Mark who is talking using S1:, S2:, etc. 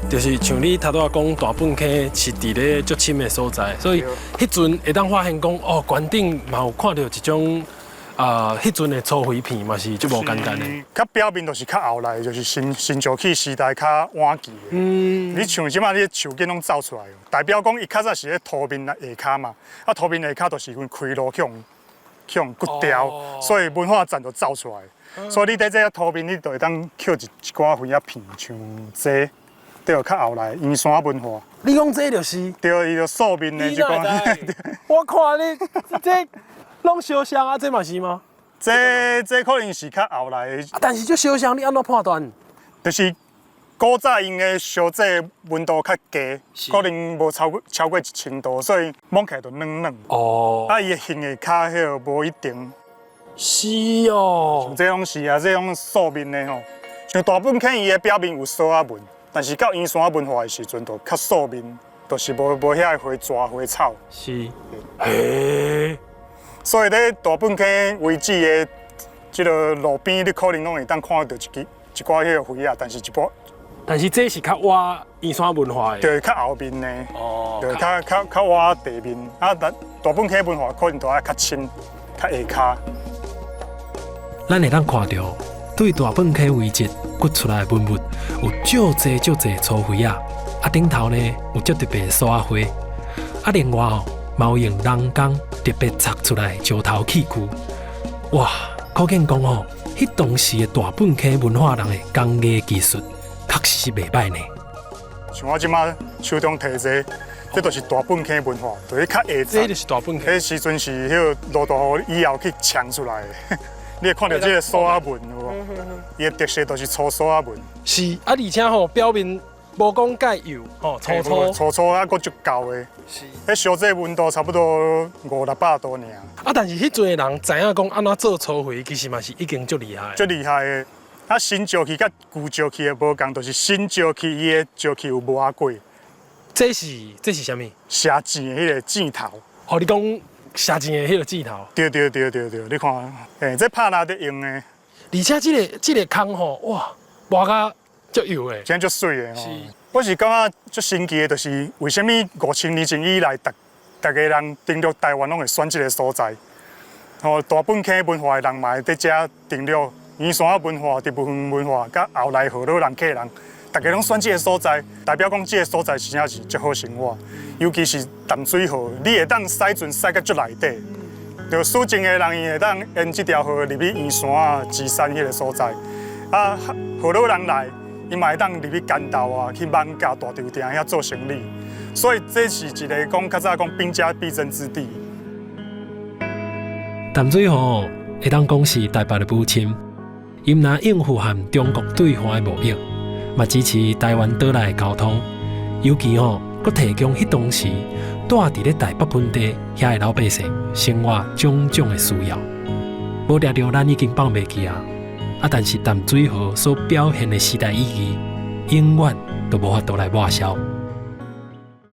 S1: 就是像你頭拄仔講，大本坑是佇咧足深的所在，所以彼陣會當發現講，哦，懸頂嘛有看著一種啊，彼陣的粗灰片嘛是足無簡單的。
S2: 較表面就是較後來，就是新新石器時代較晚期的。你像這擺你樹根攏走出來，代表講伊較早是咧塗面下跤嘛，啊塗面下跤就是因為開路去予去予掘掉，所以文化層就走出來。所以你佇這個塗面，你就會當抾一一寡灰仔片，像這，對，較後來圓山文化。
S1: 你講這就是？
S2: 對，伊就素面的這款。
S1: 我看你這攏相像啊，這嘛是嗎？
S2: 這可能是較後來的。
S1: 但是這相像，你按怎判斷？
S2: 就是古早𪜶的燒製溫度較低，可能無超過1000度，所以摸起來就軟軟。啊，伊的形會較彼個無一定。
S1: 是哦。
S2: 像這種是啊，這種素面的吼，像大本坑伊的表面有索仔紋，但是到圓山文化的時陣，就較素面，就是無遐個花蛇花草。
S1: 是。嘿。
S2: 所以咧，大本坑遺址的這个路邊，你可能攏會當看著一支一寡彼个花仔，但是一般。
S1: 但是這是較晚圓山文化的。
S2: 對，較後面的。對，較晚地面。啊，但大本坑文化可能都愛較深、較下跤。
S1: 咱會當看著，對大本坑遺跡掘出來的文物有足濟足濟粗灰仔，啊頂頭呢有足特別的索仔花，啊另外哦，嘛有用人工特別鑿出來的石頭器具。哇，可見講吼，彼當時的大本坑文化人的工藝技術確實是袂䆀呢。
S2: 像我這馬手中提這個，這就是大本坑文化，就是較下
S1: 這就是大本坑。
S2: 彼時陣是彼个落大雨以後去沖出來的。你會看著這个索仔紋有無？伊的特色就是粗索仔紋。
S1: 是啊，而且吼表面無講蓋幼吼粗粗
S2: 粗粗啊，閣足厚的。
S1: 是。
S2: 彼燒製溫度差不多五六百度爾。
S1: 啊，但是彼陣的人知影講按怎做粗灰，其實嘛是已經足厲害。
S2: 足厲害的。啊，新石器佮舊石器的無仝，就是新石器伊的石器有磨過。
S1: 這是啥物？
S2: 射箭的彼个箭頭。
S1: 哦，你講射箭的彼个箭頭。
S2: 對對對對對，你看，欸，這拍獵咧用的。
S1: 而且這个空吼，哇，磨甲足幼的。
S2: 真足媠的吼。
S1: 是。
S2: 我是感覺足神奇的，就是為啥物5000年前以來，逐逐个人登陸台灣攏會選這个所在。吼，大本坑文化的人嘛會佇遮登陸，圓山文化、竹園文化，佮後來河洛人、客人，逐家攏選這个所在，代表講這个所在真正是足好生活，尤其是淡水河，你會當駛船駛到足內底，就史前的人伊會當沿這條河入去圓山啊、芝山彼个所在。啊，河洛人來，伊嘛會當入去關渡啊，去艋舺大稻埕遐做生意，所以這是一个講較早講兵家必爭之地。
S1: 淡水河會當講是台北的母親，伊毋但應付和中國對岸的貿易，嘛支持台灣島內的交通，尤其吼，閣提供彼當時住佇咧台北盆地遐的老百姓生活種種的需要。無掠著咱已經放袂記啊！啊，但是淡水河所表現的時代意義，永遠都無法度來抹消。